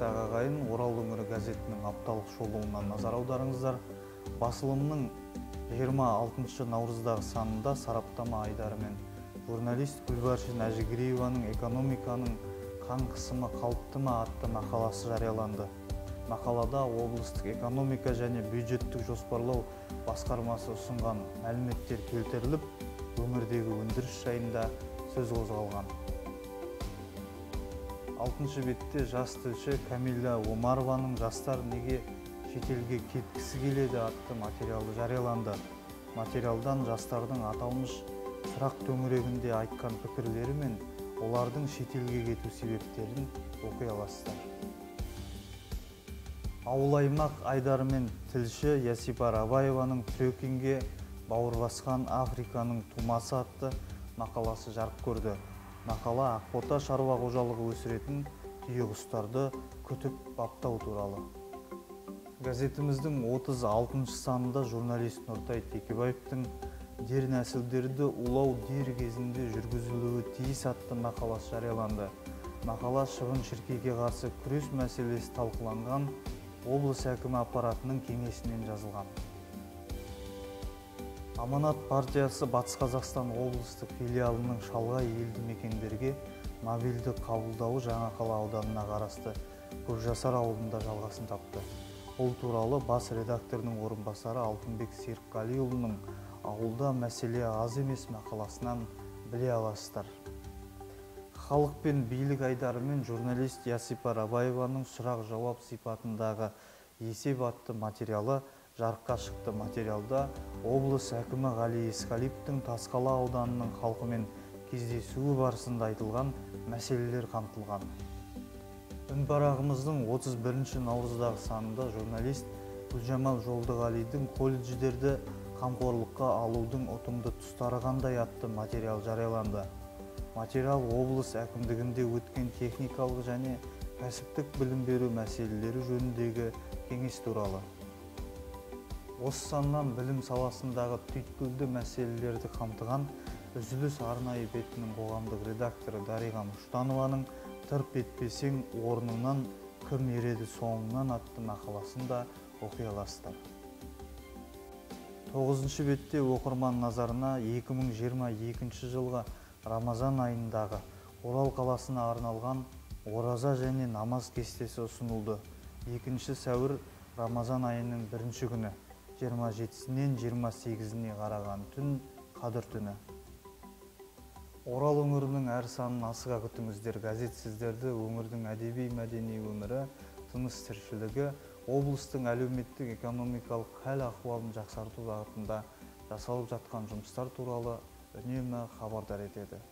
Құрметті ағайын, Орал өңірі газетінің апталық шолуына назар аударыңыздар. Басылымның 26 наурыздағы санында сараптама айдарымен журналист Гүлбаршын Әжігерееваның экономиканың қан қысымы қалыпты ма атты мақаласы жарияланды. Мақалада облыстық экономика және бюджеттік жоспарлау басқармасы ұсынған мәліметтер келтіріліп, өңірдегі өндіріс жайында сөз қозғалған. 6 бетте жас тілші Камила Омарованың «Жастар неге шетелге кеткісі келеді» атты материалы жарияланды. Материалдан жастардың аталмыш сұрақ төңірегінде айтқан пікірлері мен олардың шетелге кету себептерін оқи аласыздар. Ауыл аймақ айдарымен тілші Ясипар Абаеваның «Трекингке бауыр басқан Африканың тумасы» атты мақаласы жарық көрді. Мақала Ақбота шаруа қожалығы өсіретін түйеқұстарды күтіп баптау туралы. Газетіміздің 36 санында журналист Нұртай Текебаевтың «Дернәсілдерді улау дер кезінде жүргізілуі тиіс» атты мақаласы жарияланды. Мақала шыбын-шіркейге қарсы күрес мәселесі талқыланған облыс әкімі аппаратының кеңесінен жазылған. Аманат партиясы Батыс Қазақстан облыстық филиалының шалғай елді мекендерге мобильді қабылдауы Жаңақала ауданына қарасты Көпжасар ауылында жалғасын тапты. Бұл туралы бас редакторының орынбасары Алтынбек Серікқалиұлының «Ауылда мәселе аз емес» мақаласынан біле аласыздар. Халық пен билік айдарымен журналист Ясипар Абаеваның сұрақ-жауап сипатындағы есеп атты материалы жарыққа шықты. Материалда облыс әкімі Ғали Есқалиевтің Тасқала ауданының халқымен кездесуі барысында айтылған мәселелер қамтылған. Үнпарағымыздың 31 наурыздағы санында журналист Гүлжамал Жолдығалидың «Колледждерді қамқорлыққа алудың ұтымды тұстары қандай» атты материал жарияланды. Материал облыс әкімдігінде өткен техникалық және кәсіптік білім беру мәселелері жөніндегі кеңес туралы. Осы саннан білім саласындағы түйткілді мәселелерді қамтыған үзіліс арнайы бетінің қоғамдық редакторы Дариға Мұштанованың «Тырп етпесең орныңнан, кім ереді соңыңнан» атты мақаласын да оқи аласыздар. 9 бетте оқырман назарына 2022 жылғы Рамазан айындағы Орал қаласына арналған ораза және намаз кестесі ұсынылды. 2 сәуір Рамазан айының бірінші күні, 27-сінен 28-іне қараған түн Қадір түні. Орал өңірінің әр санын асыға күтіңіздер. Газет сіздерді өңірдің әдеби мәдени өмірі, тыныс тіршілігі, облыстың әлеуметтік экономикалық хал ахуалын жақсарту бағытында жасалып жатқан жұмыстар туралы үнемі хабардар етеді.